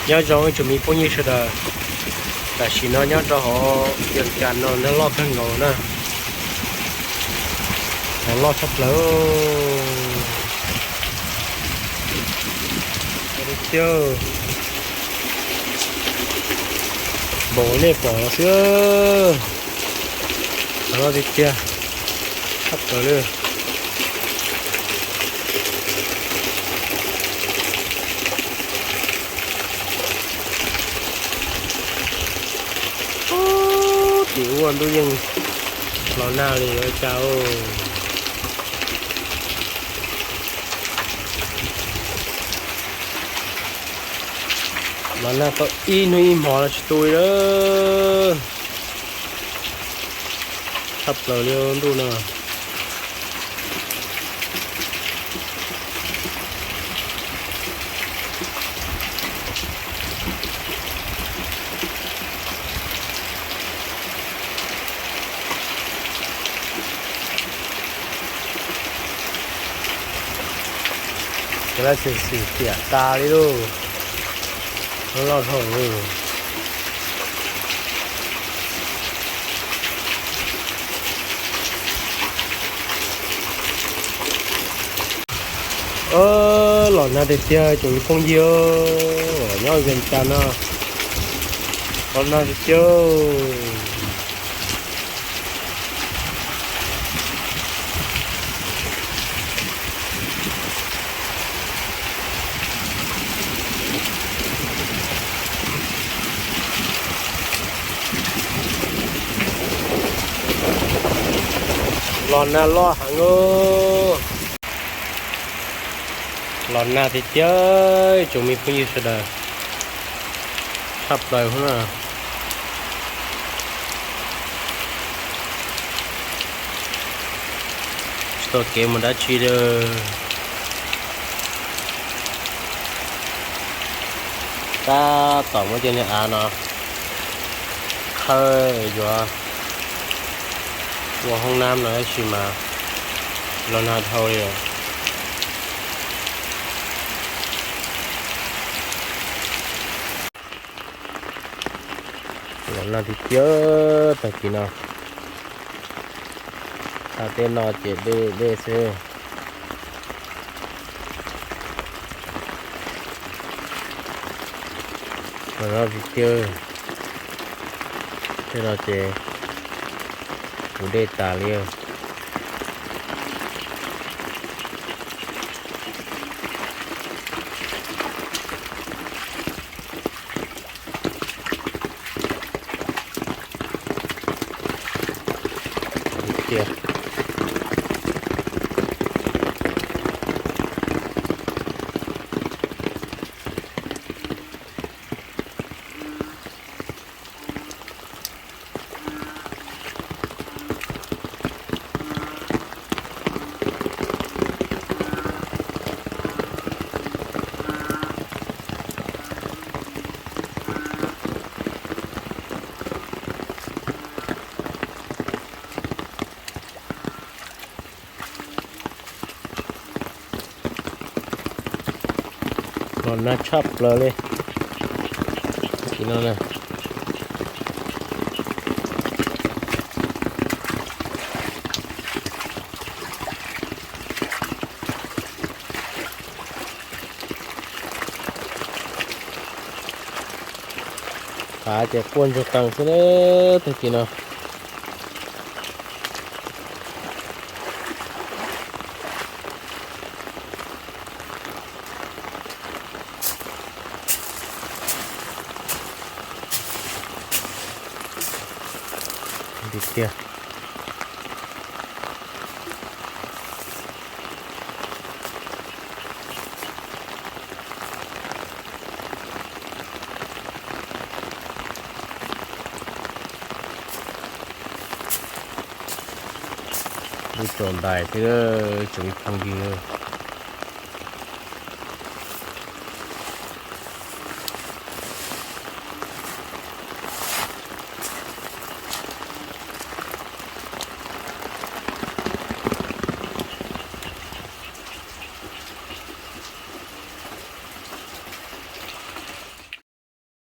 Nyob zoo ib tsoom me phooj ywg sawv daws, tam sim no nyob rau hauv Vias Cas no neeg loj kawg nkaus na, neeg loj tshaj plaws. Npaum nej pom xwb, neeg loj tiag tiag, tshaj plaws li. Tim ub ntuj yeej los nag li ua cas. Los nag tau ib hnub ib hmo los tsis tu li lawm. Tshaj plaws li ntuj no. Ces lawv xwm xwm tiam tas li lauj, loj dhau li. Los nag tiag tiag tsoom phooj ywg, nyob Vias Cas no los nag tiag tiag. Los nag loj heev, los nag tiag tiag tsoom me phooj ywg sawv daws, tshaj plaws na. Tsis tau kev mus dab tsi li. Tab tom muab cov niag av no khawb yuav ua hoob nab no tab sis mas los nag dhau li. Los nag tiag tiag tag kis no. Tag tej no ces dej dej xwb. Los nag tiag tiag. Tej no ces puv dej tas li. Los nag tshaj plaws li. Tam kis no na. Qav ces quaj ntsoog qees xwb na tag kis no. Tiag tiag. Lub tsaus ntais xwb tsoom phooj ywg.